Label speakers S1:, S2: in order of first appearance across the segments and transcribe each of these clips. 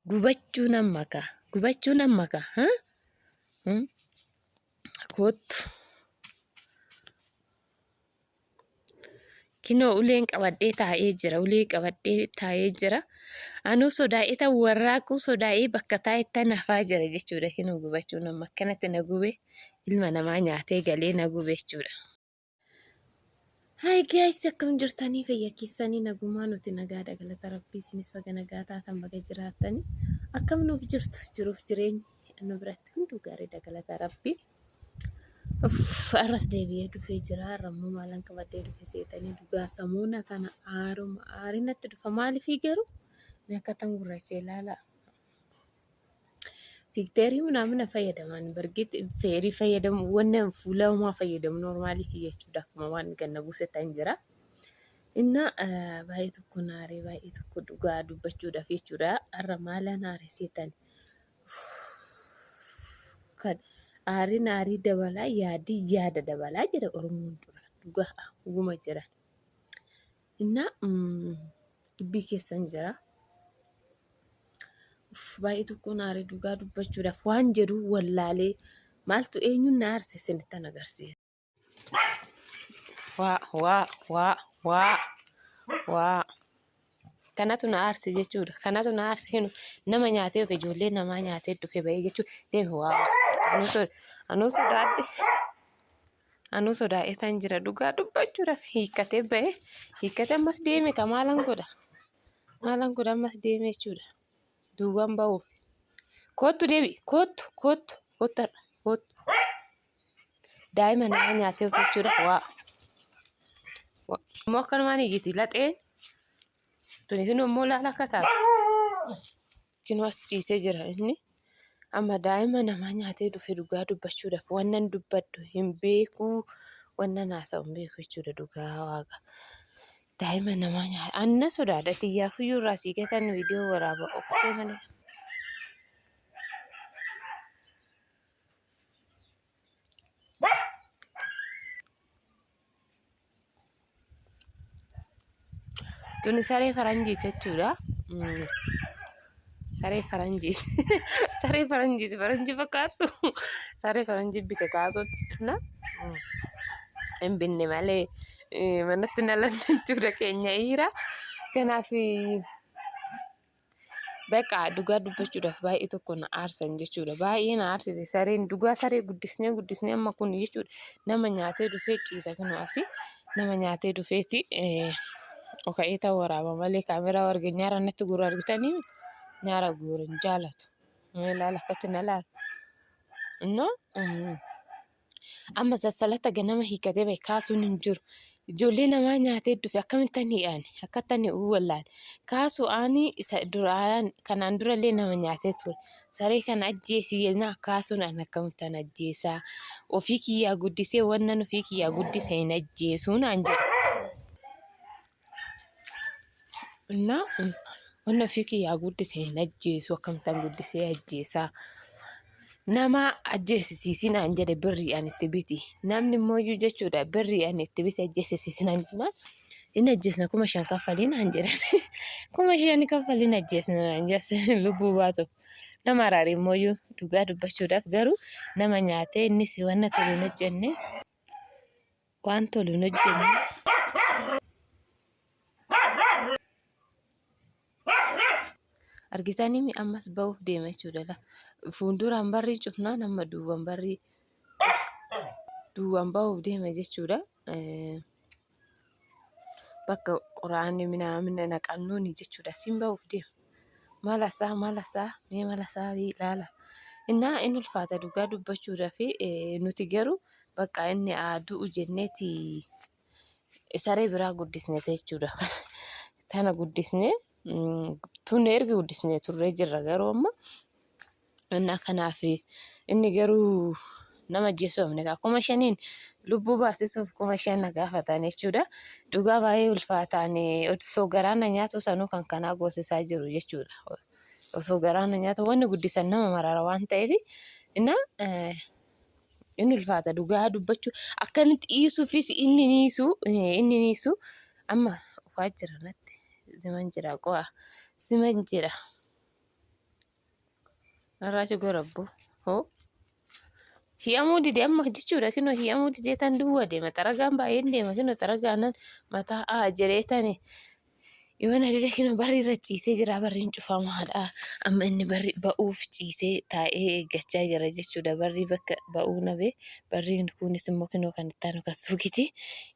S1: Gubachuu nan makaa. Gubachuu nan makaa. Ha? Hmm? Koottu. Kinoo uleen qabadhee taa'ee jira. Ulee qabadhee taa'ee jira. Anuu sodaa'ee tan warraaquu sodaa'ee bakka taa'ettan hafaa jira jechuudha. Kinoo gubachuu nama akkanatti na gube ilma namaa nyaatee galee na gube jechuudha. Hi guys, akkam jirtanii fayya keessanii nagumaa nuti nagaadha galata rabbii isinis baga nagaa taatan baga jiraattanii akkam nuuf jirtu jiruuf jireenyi nu biratti hunduu gaariidha galata rabbii. Uff, Arras deebi'ee dhufee jira har'a immoo maalan qabadhee dhufe seetanii dhugaa samuuna kana aaruma aarii natti dhufa maaliifii garuu mee akkatan gurraachee ilaalaa. Fiikteerii minaamina fayyadaman bargit feerii fayyadamu wanna fuula homaa fayyadamu noormaalii kiyya jechuudha akkuma waan ganna buusettan jira. Inna baay'ee tokko naaree baay'ee tokko dhugaa dubbachuudhaaf jechuudha har'a maala naare seetan kan aariin aarii dabalaa yaadii yaada dabalaa jedha Oromoon dura dhugaa dhuguma jiran. Inna dubbii keessan jira. Uff, baay'ee tokkoon aare dhugaa dubbachuudhaaf waan jedhu wallaalee maaltu eenyuun na aarse isinittan agarsiisa. Waa waa waa waa waa kanatu na aarse jechuudha. Kanatu na aarse kenu nama nyaatee of ijoollee namaa nyaatee dhufe bahee jechuudha. Deemi waa anuu sodaadhe. Anuu sodaa'eetan jira dhugaa dubbachuudhaaf hiikkatee ba'e hiikkatee ammas deeme ka maalan godha maalan godha ammas deeme jechuudha duubaan ba'uuf koottu deebi koottu koottu koottu har'a koottu daa'ima nama nyaatee of jechuudha waa immoo akkanumaan iyyiti laxeen tuni hin immoo laala akka taatu. Kinoo as ciisee jira inni. Amma daa'ima namaa nyaatee dhufe dhugaa dubbachuudhaaf wannan dubbadhu hin beekuu wannan haasa'u hin beeku jechuudha dhugaa waaqa. Daa'ima namaa nyaate anna sodaadha tiyyaafuyyuu irraa sii gatan viidiyoo waraaba oksee malee. Tuni saree faranjiiti jechuudha. Saree faranjiiti. Saree faranjiiti. Faranjii fakkaattu. Saree faranjii bite taasuun. Na hin binne malee manatti na lanne jechuudha keenya dhiira. Kanaaf Beqa dhugaa dubbachuudhaaf baay'ee tokko na aarsan jechuudha. Baay'ee na aarsite sareen dhugaa saree guddisnee guddisnee amma kun jechuudha nama nyaatee dhufee ciisa kunoo asii nama nyaatee dhufeeti oka'ee ta'uu waraaba malee kaameraa arge nyaara natti guura argitanii nyaara guura hin jaalatu. Mee ilaala akkatti na laala. Innaa Amma sassalata ganama hiikatee bahe kaasuun hin jiru. Ijoollee namaa nyaatee dhufe akkamittan hi'aani akkattan hi'uu wallaale. Kaasu aani isa duraan kanaan durallee nama nyaatee ture. Saree kana ajjeesi jennaan kaasuun an akkamittan ajjeesaa. Ofii kiyyaa guddisee wannan ofii kiyyaa guddise hin ajjeesuu naan jedhe. Innaa wanni ofii kiyyaa guddise hin ajjeesu akkamittan guddisee ajjeesaa. Nama ajjeesisiisi naan jedhe birriidhaan itti biti. Namni immoo iyyuu jechuudha birriidhaan itti biti ajjeesisiisi naan jennaan hin ajjeesna 5000 kaffalii naan jedhan. 5000 kaffaliin ajjeesna naan jedhan lubbuu baasuuf. Nama araari immoo iyyuu dhugaa dubbachuudhaaf garuu nama nyaatee innis wanna tolu hin hojjenne. Waan tolu hin hojjenne. Argitanii mi ammas ba'uuf deema jechuudha. La. Fuulduraan barrii cufnaan amma duuban barrii duuban ba'uuf deema jechuudha. Eh, Bakka quraanni minaamina naqannuuni jechuudha. Siin ba'uuf deema. Malasaa malasaa mee malasaa ilaala. Innaa in ulfaata dhugaa dubbachuudhaaf nuti garuu bakka inni haa du'u jenneeti saree biraa guddisne jechuudha. Tana guddisne tun erga guddisne turree jirra garuu amma Innaa kanaaf inni garuu nama ajjeesuu hafne kaa 5000n lubbuu baasisuuf 5000 na gaafatan jechuudha. Dhugaa baay'ee ulfaataan osoo garaa na nyaatu sanuu kan kanaa goosisaa jiru jechuudha. Osoo garaa na nyaatu wanni guddisan nama marara waan ta'eef innaa inni ulfaata dhugaa dubbachuu akkamitti dhiisuufis inni niisu inni niisu amma ufaa jira natti siman jira qo'a siman jira. Narraa si gorabbo. Hoo. Hi'amuu dide amma jechuudha kinoo hi'amuu didee tan duwwa deema xaragaan baay'een deema kinoo xaragaanan mataa aa jedhee tani yoo na dide kinoo barri irra ciisee jira barriin cufamaadha amma inni barri ba'uuf ciisee taa'ee eeggachaa jira jechuudha barri bakka ba'uu nabe barriin kunis immoo kinoo kan itti aanu kan suuqiti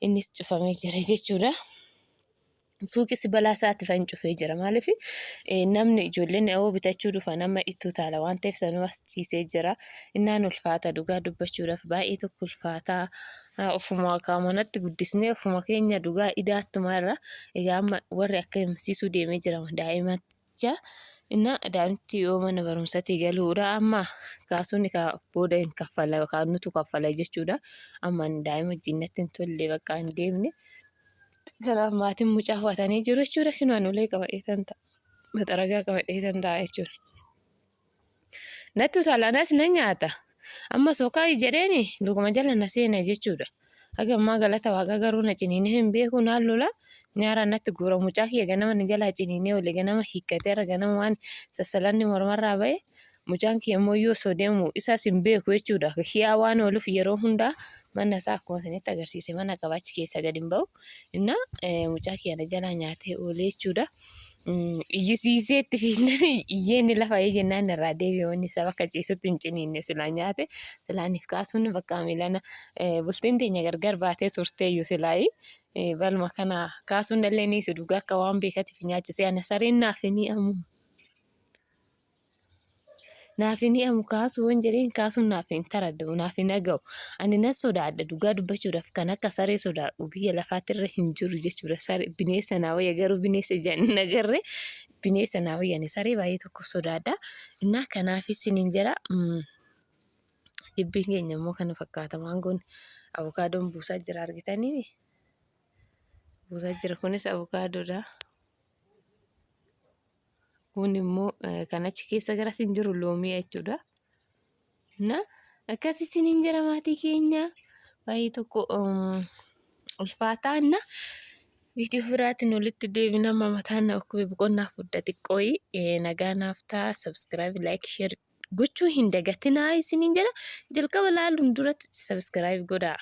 S1: innis cufamee jira jechuudha. Suuqis balaa isaatiif hin cufee jira. Maaliif namni ijoolleen yoo bitachuu dhufan amma itti utaala waan ta'eef sanuu as ciisee jira. Innaan ulfaata dhugaa dubbachuudhaaf baay'ee tokko ulfaata. Ofuma manatti guddisnee ofuma keenya dhugaa idaattuma irra egaa amma warri akka himsiisuu deemee jira daa'imaticha. Inna daa'imti yoo mana barumsatti galuudha amma kaasuun ka booda hin kaffala yookaan nutu kaffala jechuudha. Amma daa'ima wajjin natti hin tolle bakka hin deemne. Kanaaf maatiin mucaa ho'atanii jiru jechuudha. Kinoo ani ulee qabadhee tan ta'a. Maxaragaa qabadhee tan ta'a jechuudha. Natti utaala anas na nyaata. Amma sokaa jedheeni lukuma jala na seena jechuudha. Haga ammaa galata waaqaa garuu na ciniinee hin beeku naan lola. Nyaara natti guura mucaa kiyya ganama na jalaa ciniinee oole ganama hiikkatee har'a ganama waan sassalanni mormarraa ba'e Mucaan kiyya immoo yoo osoo deemu isas hin beeku jechuudha. Hiyaa waan ooluuf yeroo hundaa mana isaa akkuma isinitti agarsiise mana qaba achi keessa gadi hin ba'u. Innaa mucaa kiyya na jalaa nyaatee oole jechuudha. Iyyisiisee itti fiinnaan iyyee inni lafa ee jennaan irraa deebi'e wanni isaa bakka ciisutti hin ciniinne silaa nyaate silaaniif kaasuun bakka miilana bultiin teenya gargar baatee turteeyyu silaayi baluma kana kaasuun illee ni si dhugaa akka waan beekatiif nyaachisee ana sareen naaf hin hi'amu. Naaf hin hi'amu kaasuu waan jedheen kaasuun naaf hin tarada'u naaf hin dhaga'u. Ani nan sodaadha dhugaa dubbachuudhaaf kan akka saree sodaadhu biyya lafaatti irra hin jiru jechuudha. Saree bineensa naa wayya garuu bineensa ijaan hin agarre bineensa naa wayya ani saree baay'ee tokko sodaadha. Innaa kanaafis isiniin jedha. Dubbiin keenya immoo kana fakkaata maangoon avokaadoon buusaa jira argitanii buusaa jira kunis avokaadoodha. Kun immoo kan achi keessa garas hin jiru loomii jechuudha. Na akkas isiniin jira maatii keenya baay'ee tokko ulfaataa na viidiyoo biraatiin walitti deebina amma mataan na dhukkube boqonnaa fudda xiqqooyi nagaa naaf ta'a subscribe like share gochuu hin dagatinaa isiniin jedha jalqaba laaluun duratti subscribe godhaa.